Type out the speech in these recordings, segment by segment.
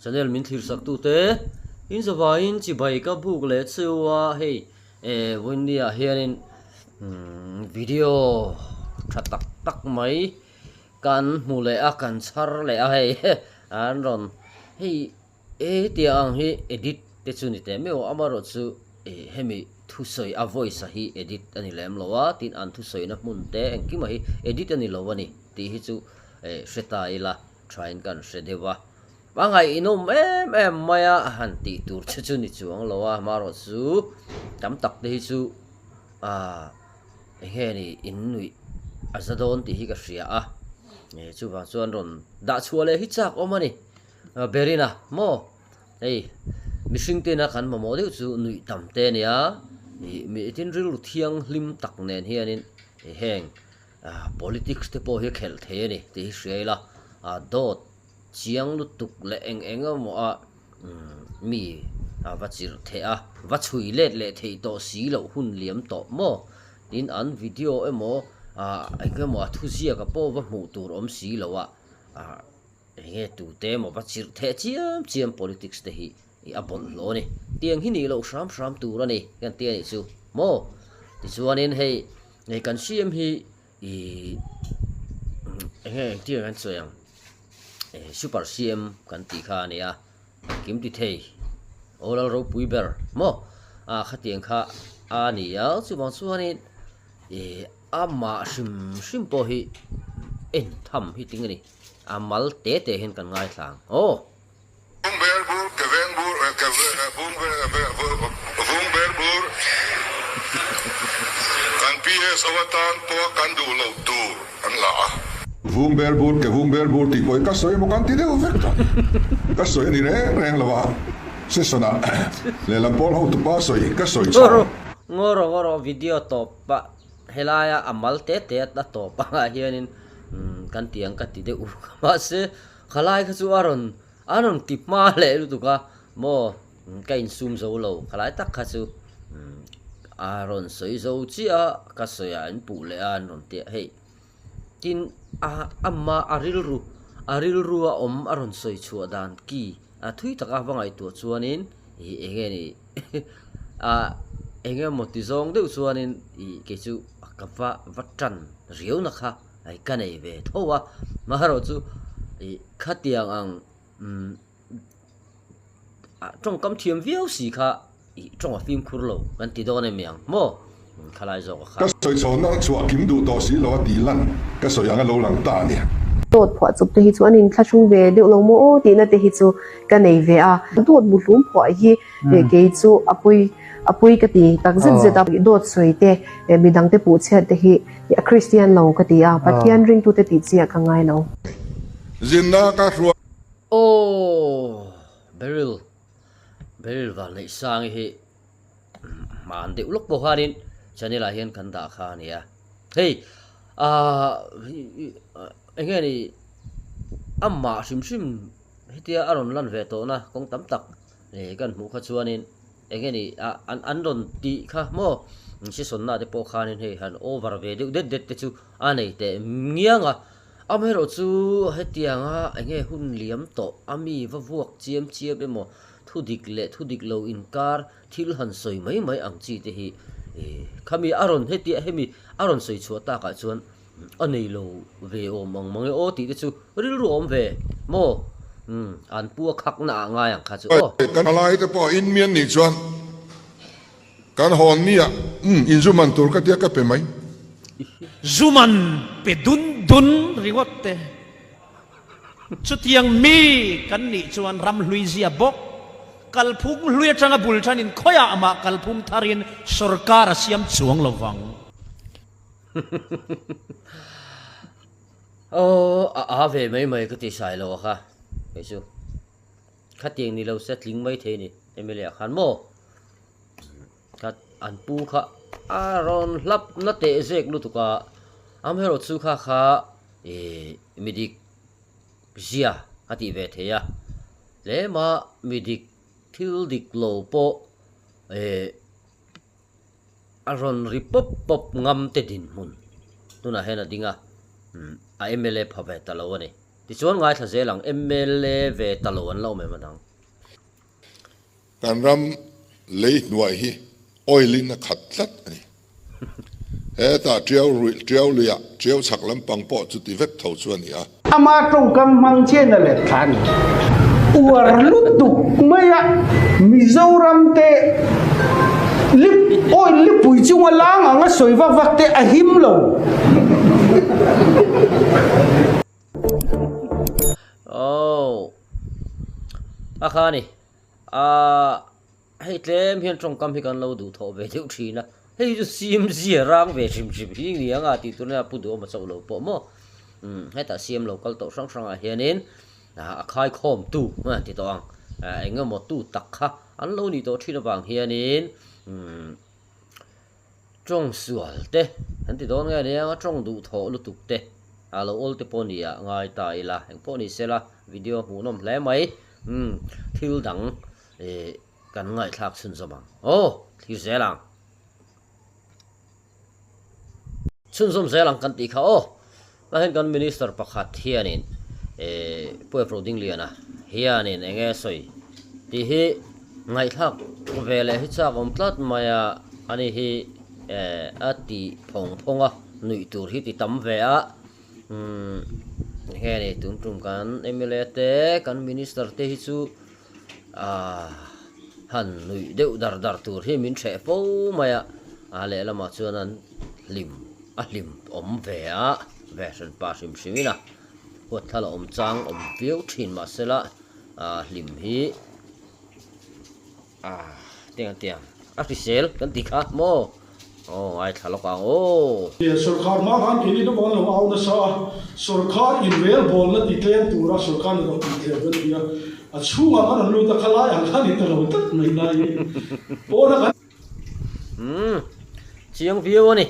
Channel min thlir sak tute in zavaiin chibai ka buk leh cheu a, hei eh vawiin ah hianin video tha tak tak mai kan hmu leh a kan chhar leh a hei an rawn hei E tia ang hi edit te chu ni teh meuh a, amaherawhchu eh hemi thusawi a voice a hi edit a ni lem lo a, tin an thusawina hmun te engkim a hi edit a ni lo a ni tih hi chu eh hre ta ila thain kan hre deuh a. A ngaihnawm em em mai a han tih tur che chu ni chuang lo a, amaherawhchu tam tak te hi chu ah eng nge ni in nuih a za dawn tih hi ka hria a, eh chuvang chuan rawn dah chhuah leh hi chak awm a ni. Berina maw hei mihring tena kan mamawh deuh chu nuih tam te a nia ih mi tin rilru thianghlim tak nen hianin heng politics te pawh hi a khelh thei a ni tih hi hria ila ah dawt chiang lutuk leh eng eng emaw a mi a va chirh theih a va chhui let leh theih tawh si loh hun liam tawh maw tin an video emaw ah eng emaw a thuziak a pawh va hmuh tur awm si loh a ah. Enge tute emaw va chirh theh chiam chiam politics te hi a bawlhhlawh a ni. Tiang hi nih loh hram hram tur a ni kan ti a nih chu maw? Tichuanin hei hei kan CM hi ih enge engtin kan sawi ang eh super CM kan tih kha a ni a, engkim ti thei aw lal ropui ber maw? Ah khatiang kha a ni a, chuvang chuanin ih amah hrim hrim pawh hi en tham hi ting a ni. A mal te te hian kan ngaithla ang aw. Vung ber bur ke veng bur ke vung vung ber bur kan PSO atan pawh kan duh loh tur an la a. Vung ber bur ke vung ber bur tih pawh hi ka sawi emaw kan ti deuh vek a, ka sawi a ni reng reng lo a, session ah lehlam pawl hotupa sawi ka sawi chhawng. Ngaw rawh ngaw rawh video tawp pah. Helaia a mal te te a tawp angah hianin kan ti ang ka ti deuh uk a mahse khalai kha chu a rawn a rawn ti hma leh lutuk a maw ka insum zo lo khalai tak kha chu a rawn sawi zo chiah a ka sawi ah an puh leh a an rawn ti a hei tin a ama a rilru a rilru a awm a rawn sawi chhuah dan ki a thui taka va ngaihtuah chuanin ih eng nge ni ah eng emaw ti zawng deuh chuanin ih kei chu ka va va tan riau na kha ai ka nei ve tho a maherawh chu ih khatiang ang umm ah tawngkam thiam viau si kha ih tawng a fimkhur lo kan ti dawn em ang maw khalai zawk a kha. Ka sawi chhawnna chhuah kim duh tawh si lo a tih lan ka sawi ang a lo lang ta a ni. Dawt phuah chawp te hi chu an inthlahrung ve deuh lo maw aw tihna te hi chu ka nei ve a. Dawt muhlum phuah hi kei chu a pui a pui ka ti tak zet zet a. Dawt sawi te midang te puh chhiat te hi a Kristian lo ka ti a, Pathian ringtute tih chi ah ka ngai lo. Zinna ka hruai. Aw Beryl Beryl Vanneihsangi hi hman deuh lawk pawh khanin channel ah hian kan dah kha a ni a hei ahh eng nge ni amah hrim hrim hetia a rawn lan ve tawh na kawng tam tak eh kan hmuh kha chuanin eng nge ni ah an an rawn tih kha maw insisawnna te pawh khanin hei han over ve deuh det det te chu a nei teh ngiang a amaherawhchu hetianga eng nge hun liam tawh a mi va vuak chiam chiam emaw Thu dik leh thu dik lo inkar thil han sawi mai mai ang chi te hi khami a rawn hetiah hemi a rawn sawi chhuah takah chuan a nei lo ve awm ang mang e aw tih te chu rilru awm ve maw an pu a khak na ah ngai ang kha chu aw. Kan thalai te pawh in mian nih chuan kan hawn ni ah in zu man tur ka tia ka pe mai. Zu man pe dun dun ringawt te. Chutiang mi kan nih chuan ram hlui zia bawk, kalphung hlui atanga bul thanin khawiah amah kalphung tharin sorkar a siam chuang lo vang. Aw a a ve mai mai ka ti sai lo a kha kei chu khatiang ni lo se tling mai thei ni MLA ah khan maw kha an pu kha a rawn hlap na teh zek lutuk a amaherawhchu kha kha Ih mi dik zia a tih ve thei a, tlema mi dik thil dik lo pawh ih a rawn ri pawp pawp ngam te dinhmun tunah hian a ding a, a mla pha ve ta lo a ni. Tichuan ngaithla zel ang mla ve ta lo an la awm em a dang. Kan ram lei hnuai hi oil in a khat tlat a ni. Hetah tiau ruih tiau luiah tiau chhak lampang pawh chuti vek tho chu a ni a. Ama tawngkam hmang chian a let thla a ni. Uar lutuk maia Mizoram te lip oil lipui chunga lang anga sawi vak vak te a him lo. Aww a kha a ni ahh hei tlem hian tawngkam hi kan lo duh thawh ve deuh thin a hei hi chu sim zia rang ve hrim hrim hi ni anga tih tur nia pu duhawm a chauh lo pawh maw umm hetah siam lo kal tawh hrang hrang ah hianin ah a khaikhawm tu a ti tawh ang ah eng emaw tu tak kha an lo nih tawh thin avang hianin umm. Tawng sual te an ti dawn nge nia a tawng duh thawh lutuk te a lo awl te pawh ni ah ngai ta ila eng pawh ni sela video hmuh nawm hle mai umm thil dang ih kan ngaihthlak chhunzawm ang aw thlir zel ang. Chhunzawm zel ang kan tih kha aw. Tah hian kan Minister pakhat hianin eh Pu Efro Dingliana hianin eng nge sawi tih hi ngaihthlak ve leh hi chak awm tlat mai a, ani hi eh a ti phawng phawng a, nuih tur hi ti tam ve a, umm eng nge ni tun tum kan mla te kan Minister te hi chu ah han nuih deuh dar dar tur hi min hreh fo mai a, a lehlamah chuan an hlim. A hlim awm ve a, ve hran pa hrim hrim in a huat thla la awm chang awm viau thin mahsela ah hlim hi ah tiang tiang a hrisel kan tih kha maw aw ngaithla lawk ang aw. Sorkar hma khan keini deuh an lo au nasa a, sorkar inrelbawlna ti tlem tura sorkar hnathawk tih tlem kan ti a, a chhungah kan rawn lut a, khalai ang khan i ta lo tlat mai lai hi pawna kan. Umm chiang viau a ni.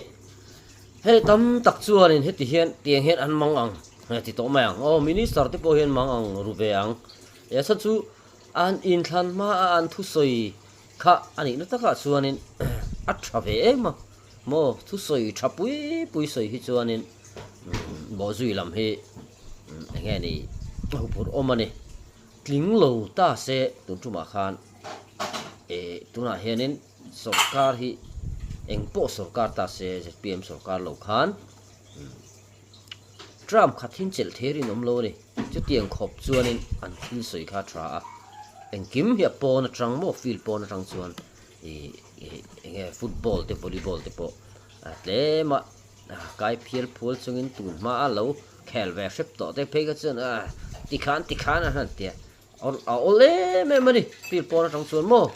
Hei tam tak chuanin heti hian tiang hian an mang ang nge ti tawh mai ang. Aw minister te pawh hian mang ang ru ve ang. Eng chhan chu an inthlan hma a an thusawi kha a nihna takah chuanin a tha ve em a. Maw thusawi tha pui pui sawi hi chuanin bawhzui lam hi eng nge ni huphurh awm a ni. Tling lo ta se tun tumah khan eh tunah hianin sorkar hi eng pawh sorkar ta se zpm sorkar lo khan term khat hin chelh thei rinawm lo a ni. Chutiang khawp chuanin an thil sawi kha a tha a, engkim hi a pawn atang maw field pawn atang chuan ih ih eng nge football te volleyball te pawh a tlem a kai phial phual chungin tun hma a lo khel ve hrep tawh te phei kha chuan ah tikhan tikhan a han tia a awl em em a ni field pawn atang chuan maw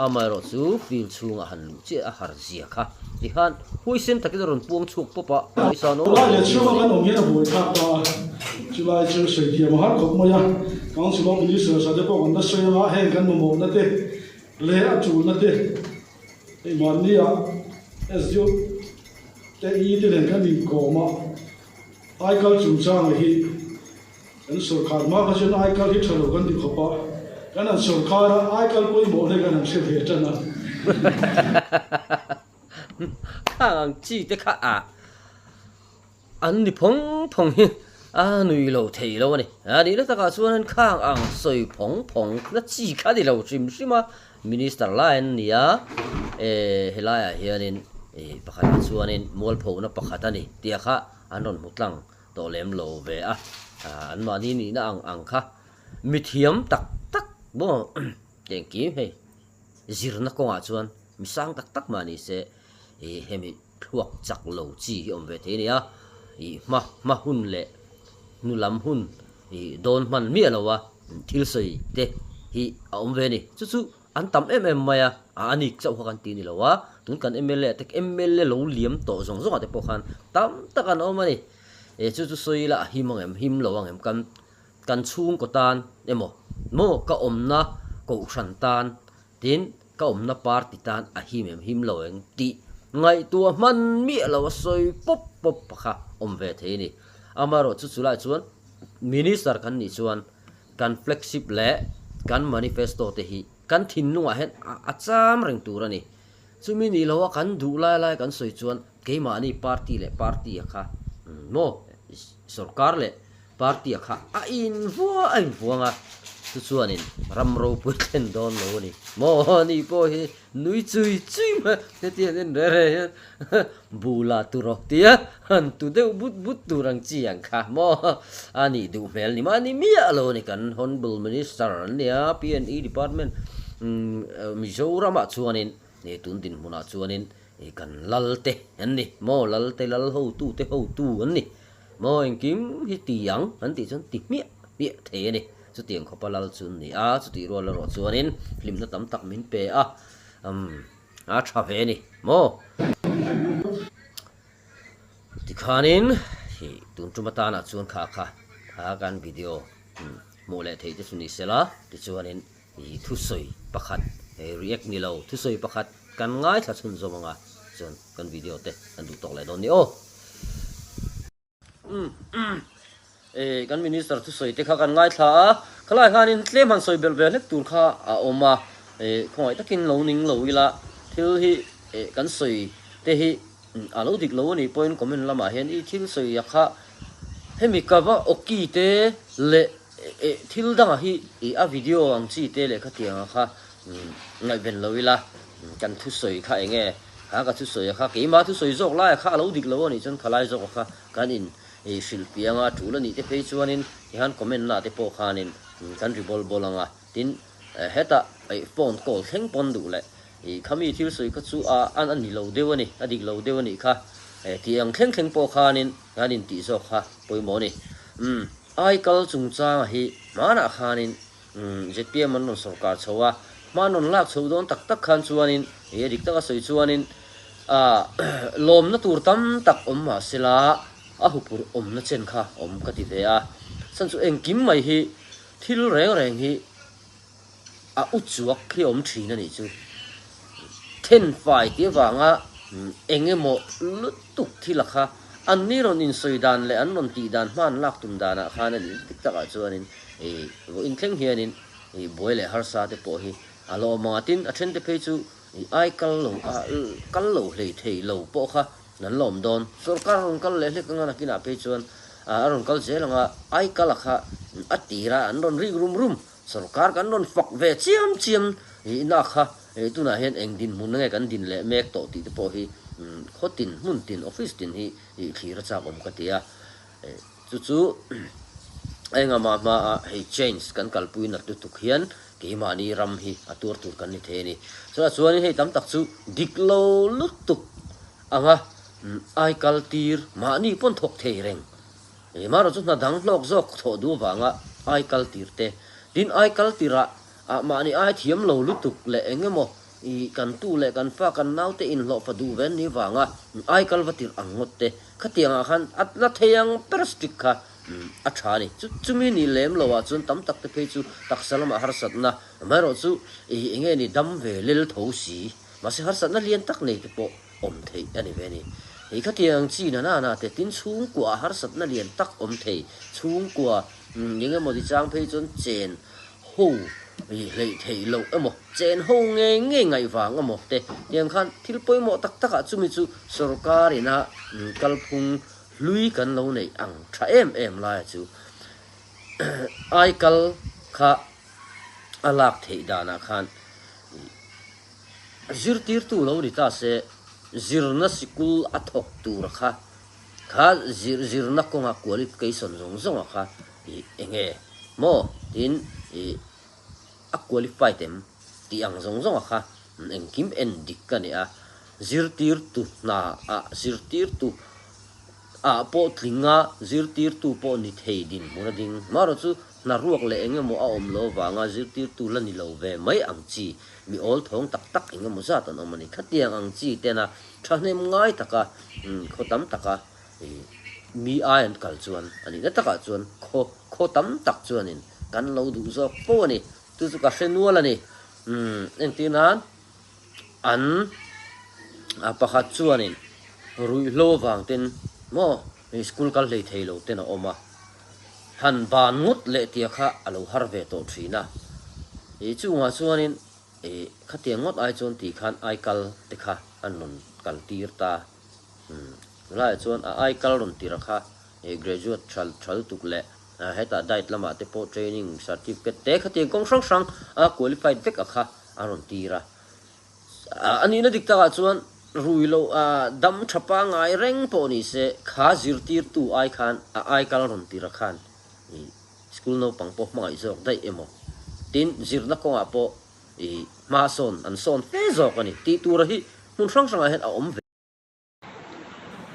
amaherawh chu field chhungah han luh chiah a har zia kha tikhan huaisen takin a rawn puang chhuak pawp a ngaihsan awm Chulai leh chhunga kan awm hian a buai thlak ta a, chulai chu sawi thiam a har khawp mai a, Council of Ministers ah te pawh kan la sawi anga heng kan mamawhna te leh a tulna te hei mahni ah SDO te i te nen kan inkawm a. Aikal chungchanga hi kan sawrkhar hma kha chuan aikal hi tha lo kan ti khawp a, kan han sawrkhar a, aikal pawimawh hle kan han hre ve tan a. Khang ang chi te kha a an ni phawng phawng hi a nui lo thei lo a ni. A nihna takah chuan khang ang sawi phawng phawng na chi kha ni lo hrim hrim a, Minister lai an ni a, eh helaiah hianin ih pakhatah chuanin mualphona pakhat a ni tih kha an rawn hmu tlang tawh lem lo ve a, ah anmahni nihna ang ang kha mithiam tak tak maw engkim hei zirna kawngah chuan mi sang tak tak mah ni se ih hemi thluak chak lo chi hi awm ve thei a ni a, ih hma hma hun leh hnu lam hun ih dawn hman miah lo a thil sawi te hi a awm ve a ni. Chu chu an tam em em mai a, a ni chauh kha kan ti ni lo a, tun kan mla te mla lo liam tawh zawng zawng ah te pawh khan tam tak an awm a ni. Eh chu chu sawi ila a him ang em, him lo ang em kan kan chhungkaw tan emaw maw ka awmna kohhran tan Tin, ka awmna party tan a him em him lo eng tih ngaihtuah hman miah lo a sawi pawp pawp kha awm ve thei a ni. Amaherawh chu chulai chuan Minister kan nih chuan kan flagship leh kan manifesto te hi kan thinlungah hian a cham reng tur a ni. Chumi nih loha kan duh lai lai kan sawi chuan keimahni party leh party a kha maw sorkar leh. Party a kha a invuah a invuang a, chu chuanin ram ropui thlen dawn lo a ni. Maw ni pawh hi nui chui chui mai heti han en reh reh hian bula tur aw tia han tu deuh but but tur ang chi ang kha maw a nih duh hmel ni mahni miah lo a ni. Kan Honourable Minister an nia PNE Department Mizoramah chuanin tun dinhmunah chuanin kan lal te an ni maw lal te lal hotute hotu an ni. Maw engkim hi ti ang an tih chuan ti hmiah hmiah thei a ni. Chutiang khawpa lal chu an ni a, chutih rual erawh chuanin hlimna tam tak min pe a, umm a tha ve a ni maw? Tikhanin hi tun tum atanah chuan kha kha kha kan video hmuh leh theih te chu ni sela tichuanin I thusawi pakhat, react ni lo, thusawi pakhat kan ngaithla chhunzawm anga chuan kan video te kan duh tawk leh dawn ni aw. E, kan minister thusawi te kha kan ngaithla a, khalai khanin tlem han sawi belh ve hlek tur kha a awm a, e, khawngaih takin lo ning lo ila thil hi e, kan sawi te hi a lo dik lo a nih pawhin comment lamah hian i thil sawi a kha hemi ka va awki te leh Eh thil dangah hi ih a video ang chi te leh khatianga kha ngaihven lo ila kan thusawi kha eng nge kha ka thusawi a kha keimah thusawi zawk laia kha a lo dik lo a nih chuan khalai zawk a kha kan in ih hrilh piang a tul a nih te phei chuanin tihan comment na te pawh khanin kan ri bawl bawl ang a tin hetah ih phone call thleng pawn duh leh ih khami thil sawi kha chu a a ni lo deuh a ni a dik lo deuh a nih kha eh tih ang thleng thleng pawh khanin kan in tih zawk kha pawimawh a ni umm. Aikal chungchanga hi hmanah khanin zpm an rawn sawrkar chho a, hma an rawn lak chho dawn tak tak khan chuanin he dik taka sawi chuanin lawmna tur tam tak awm mah sela a hupur awmna chen kha awm ka ti ve a. Chhan chu engkim mai hi thil reng reng hi A u chuak khi awm thin a nih chu. Thenfai tih avanga eng emaw lutuk thil a kha an ni rawn insawi dan leh an rawn tih dan hma an lak tum danah khan a nih dik takah chuanin ih vawiin thleng hianin ih buai leh harsa te pawh hi a la awm ang a. Tin, a thente phei chu ih ai kal lo a kal lo hlei thei lo pawh kha an la awm dawn. Sorkar a rawn kal leh hlek anga nakinah phei chuan a rawn kal zel anga ai kal a kha a tirah an rawn rik rum rum. Sorkar kan rawn fak ve chiam chiam ina kha tunah hian eng dinhmun nge kan din leh mek tawh tih te pawh hi khaw tin hmun tin office tin hi thlir a chak awm ka ti a. Chu chu engama hmaa hei change kan kalpui nat lutuk hian keimahni ram hi a tuar tur kan ni thei a ni. Chutah chuanin hei tam tak chu dik lo lutuk anga aikal tir mahni pawn thawk thei reng. Engmah chu hna dang hlawk zawk thawh duh avanga ai kal tir te, tin ai kal tirah ah mahni ai thiam lo lutuk leh eng emaw i kan tu leh kan fa kan naute inhlawh fa duh ve an ni vanga ai kal va tirh ang ngawt te, khatiang ah khan a la thei ang ber stick kha a tha a ni. Chu chumi nih lem lo ah chuan tam tak te phei chu taksa lamah harsatna amaherawhchu i eng nge ni dam ve lel tho si mahse harsatna lian tak nei te pawh awm theih a ni ve a ni. Hei khatiang chi na na na te tin chhungkua harsatna lian tak awm thei, chhungkua eng emaw ti chang phei chuan chen ho hleih theih loh emaw, chen ho ngei ngei ngaih vang emaw te tiang khan thil pawimawh tak takah chumi chu sorkar ina kalphung hlui kan lo neih ang tha em em laia chu aikal kha a lak theih danah khan Zirtirtu lo ni ta se, zirna sikul a thawk tur kha, kha zir zirna kawnga qualification zawng zawnga kha i eng nge maw tiin i a qualified em tih ang zawng zawnga kha engkim en dik a ni a, zirtirtu hna ah zirtirtu ah pawh tling a, zirtirtu pawh ni thei dinhmun a ding. Marawh chu hna ruak leh eng emaw a awm lo avanga zirtirtu la ni lo ve mai ang chi Mi awl thawng tak tak eng emaw zat an awm a ni. Khatiang ang chi tena thahnem ngai taka khaw tam taka mi ai an kal chuan a nihna takah chuan khaw khaw tam tak chuanin kan lo duh zawk fo a ni. Chu chu ka hre nual a ni. Entir nan an pakhat chuanin ruihhlo avang ten maw school kal hlei thei lo ten a awm a. Han ban ngawt leh tia kha a lo har ve tawh thin a. Ih chungah chuanin ih khatiang ngawt ai chuan tih khan aikal te kha an rawn kal tir ta. Umm chulaiah chuan a aikal rawn tir a kha ih graduate tha tha lutuk leh Hetah diet lamah te pawh training certificate te khatiang kawng hrang hrang a qualified vek a kha a rawn tir a. A nihna dik takah chuan rui loh dam tha pangngai reng pawh ni se kha zirtirtu ai khan a aikal rawn tir a khan ih school naupang pawh hmangaih zawk daih emaw tin zirna kawngah pawh ih hma sawn an sawn fe zawk a ni tih tura hi hmun hrang hrangah hian a awm ve.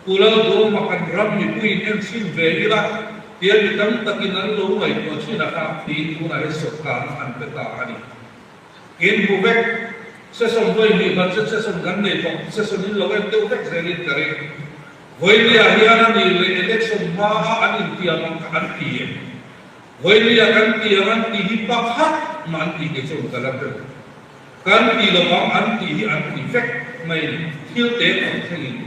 Pu Lalduhawma kan ram mipuiin en chhin ve ila tia mi tam takin an lo ngaihtuah thin a kha tiin tunah hian sawrkarna an pe ta a ni. In hmu vek, session vawi hnih budget session kan nei tawh, session in lo en deuh vek zelin ka ring. Vawinia hian a nih leh election hma a an intiam ang kha an ti em? Vawinia kan ti ang an tih hi pakhat mah an tih kei chuan ka la hre lo. Kan ti lo ang an tih hi an ti vek mai a ni. Thil te tam thlengin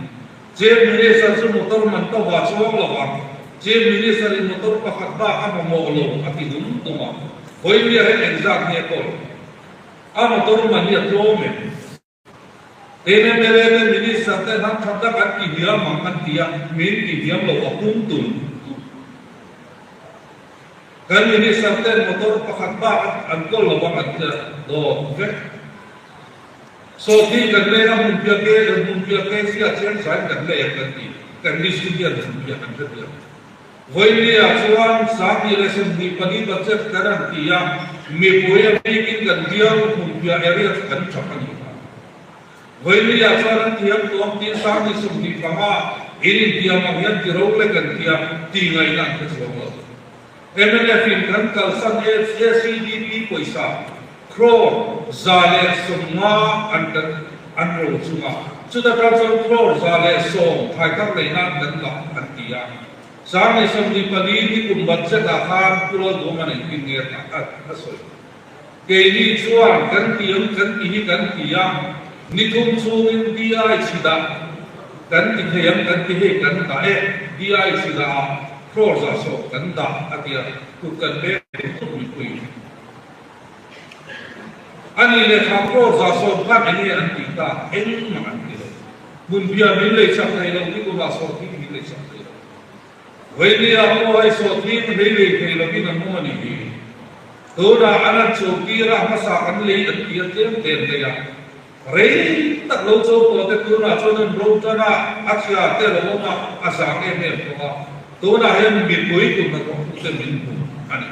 Chief Minister chu motor man to va chuang lo ang, Chief Minister in motor pakhat bak a mamawh lo a ti dum dum a, Vawilia hian engzat nge kawl? A motor man hi a tlawm em? Mla te Minister te hnam tha tak an ti hniam ang an ti a, min ti hniam lo a pum tul tul. Kan Minister ten motor pakhat bak an kawl lo ang an ti a, dawt vek. Sawhthing kan lei a, hmunphiah ke hmunphiah ke zia chiang zain kan lei ang kan ti, kan district hian hmunphiah kan hre biak. Vawinia chuan 2024 budget kan han ti a, mipui a bikin kan bial hmunphiah area chu kan chak a ni kha. Vawinia chuan an thiam tawng tiin 2025 in intiam ang hian ti ro lek an tia tih ngaihna an hre chuang lo. Mnf in kan kalsan ACDP pawisa crore 150 an kan an ro chunga chuta tang chuan crore 110 thaithar lei nan kan ngah an ti a. 2024 hi kum budget ah khan Pu Lalduhman engtin nge a sawi? Keini chuan kan ti ang kan ti hi kan ti a, ni thum chhungin DI chhidah kan ti thei ang kan ti hei kan dah e, DI chhidah ah crore 110 kan dah a ti a, kut kan pek thei khawp mipui. A nih leh kha crore 110 khan eng nge an tih ta, engmah an ti lo. Hmunphiah min lei chak thei lo, nikumah sawhthing min lei chak thei lo. Vawinia pawh hei sawhthing lei lei thei lovin an awm a nih hi. Tunah an han cho tir a, hmasa kan lei an ti a tlem tlem daih a. Rei tak lo cho tawh te tunah chuan an ro tan a, a chhia te a lo awm a, a zang em em bawk a. Tunah hian mipui tun hnathawk tute min hmu a ni.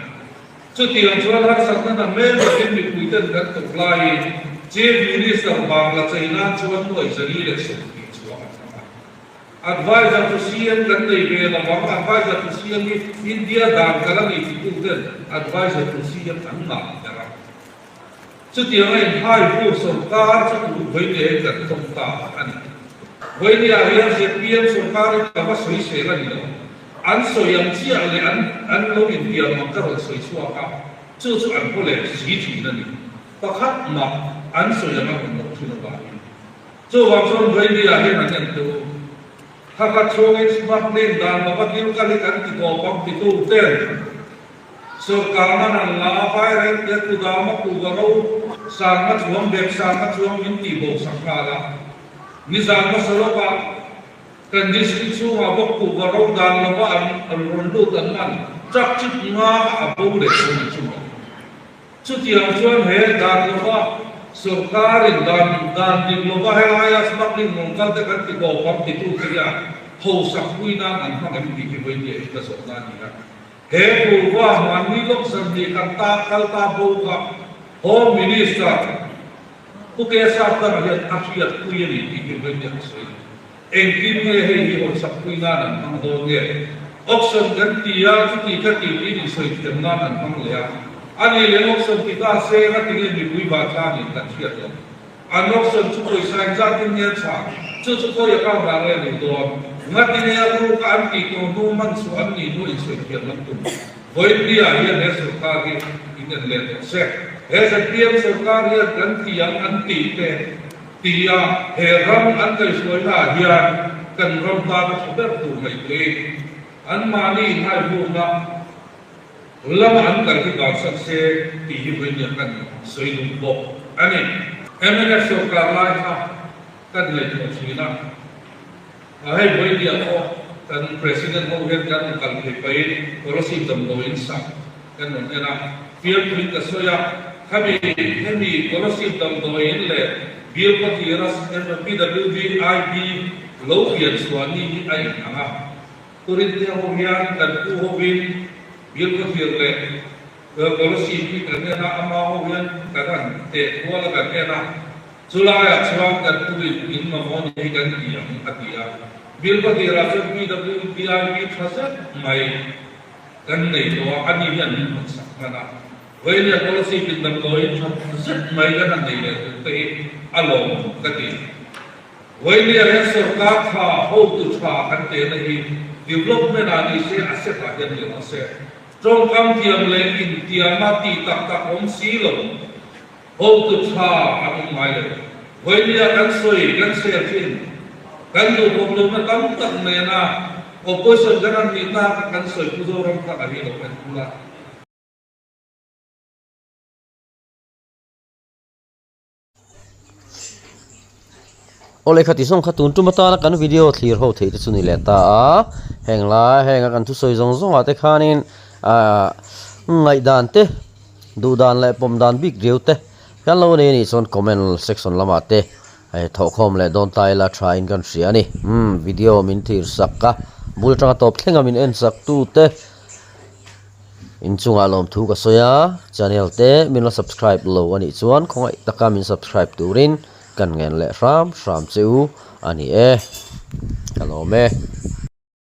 Chutiang chuan harsatna na hmel takin mipui ten kan tuk laiin Chief Minister Bangla chei nan chuan nuai 120 chhuah an hmang a. Adviser to CM kan nei ve lo ang, Adviser to CM hi India dan kal a ni titu ten Adviser to CM an ngah ber a. Chutiang a inhai vur sawrkar chu tu vawinia hian kan tawng ta a ni. Vawinia hian zpm sawrkar in ka va sawi sel a ni lo. An sawi ang chiah leh an an lo intiam ang ka rawn sawi chhuak a, chu chu an haw leh si thin a ni. Pakhat mah an sawi ang a rawn loh thin avangin. Chuvang chuan Vawinia hian an en teuh. Thaka chhungin smuggling dan lova thil kal hi kan ti tawp ang titu ten sawrkar man an la a, vaireng te kudama kuva ro sangha chuang bek sangha chuang min tih bo sak nghal a. Nizan hmasa lawkah kan district chhungah bawk kuva ro dan lova an rawn lut an man truck chip nga kha a bo leh dawn a chungah. Chutiang chuan he dan lova sawrkarin dan dan dik lova helaia smuggling rawn kal te kan ti tawp ang titu te hian hausak pui nan an hmang em tih hi vawiin leh hi ka zawhna a ni a. He kuhva mahni lawk zanhnih kan ta kal ta bo kha Home Minister Pu Kesar Dara hian a hriat pui a ni tih hi vawiin leh ka sawi. Engtin nge hei hi hawlsak pui nan an hmang dawn nge? Auction kan ti a, chuti kha tih tiin insawi thiam nan an hmang leh a. A nih leh auction ti ta se nga ti nge mipui vantlanin kan hriat loh? An auction chu pawisa engzatin nge a chhah? Chu chu khawi account ah nge luh dawn? Nga ti nge a ruk a an tih tawh hnu man chhuah an nih hnu insawi thiam lam tum? Vawiinni-ah hian he sawrkar hi in en leh tawh se. He zpm sawrkar hian kan ti ang an tih te Ti a, he ram an kaihhruaina ah hian kan ram tan a tha ber tur ngaihtuahin anmahni inhaihhukna lama an kal hi bansak se tih hi vawinia kan sawi duh bawk a ni. Mnf sawrkar lai kha kan ngaihtuah thin a, hei vawinia pawh. Kan President ho hian kan rawn kal phei pahin Kolasib damdawiin sak kan rawn en a, fiamthuin ka sawi a, khami hemi Kolasib damdawiin leh Bilkhawthira PWD IB lo pian chhuah ni hi a inang a, Turin te ho hian kan pu hovin Bilkhawthir leh Kolasib hi kan en a, ama ho hian kan han teh kual a kan en a. Chulaiah chuan kan puin in mamawh ni hi kan ti ang, a ti a. Bilbadirah chuan PWDIP tha zet mai kan nei tawh a, ani hian min hawn sak hman a. Vawinia policy pin damdawiin tha zet mai kan han nei leh tur te hi a lawm ka ti. Vawinia hian sorkar tha, hotu tha kan tehna hi development ah ni se, asset ah hian ni rawh se. Tawngkam thiam leh intiama tih tak tak awm si lo. Hotu tha an awm ngai lo. Vawinia kan sawi, kan share thin. Kan duh bawk lohna tam tak nena opposition kan han nih tak a kan sawi Pu Zoramthanga hi lo en ula. Aw lehkha tih zawng kha tun tum atana kan video thlir ho theih te chu ni leh ta a, heng lai heng a kan thusawi zawng zawng ah te khanin ahh ngaihdan te duhdan leh pawm dan bik riau te kan lo nei a nih chuan comment section lamah te hei thawhkhawm leh dawn ta ila tha in kan hria a ni umm video min thlir sak a bul atanga tawp thleng a min en sak tu te. Inchungah lawmthu ka sawi a, channel te min la subscribe lo a nih chuan khawngaih taka min subscribe turin kan ngen leh hram hram che u a ni e, ka lawm e.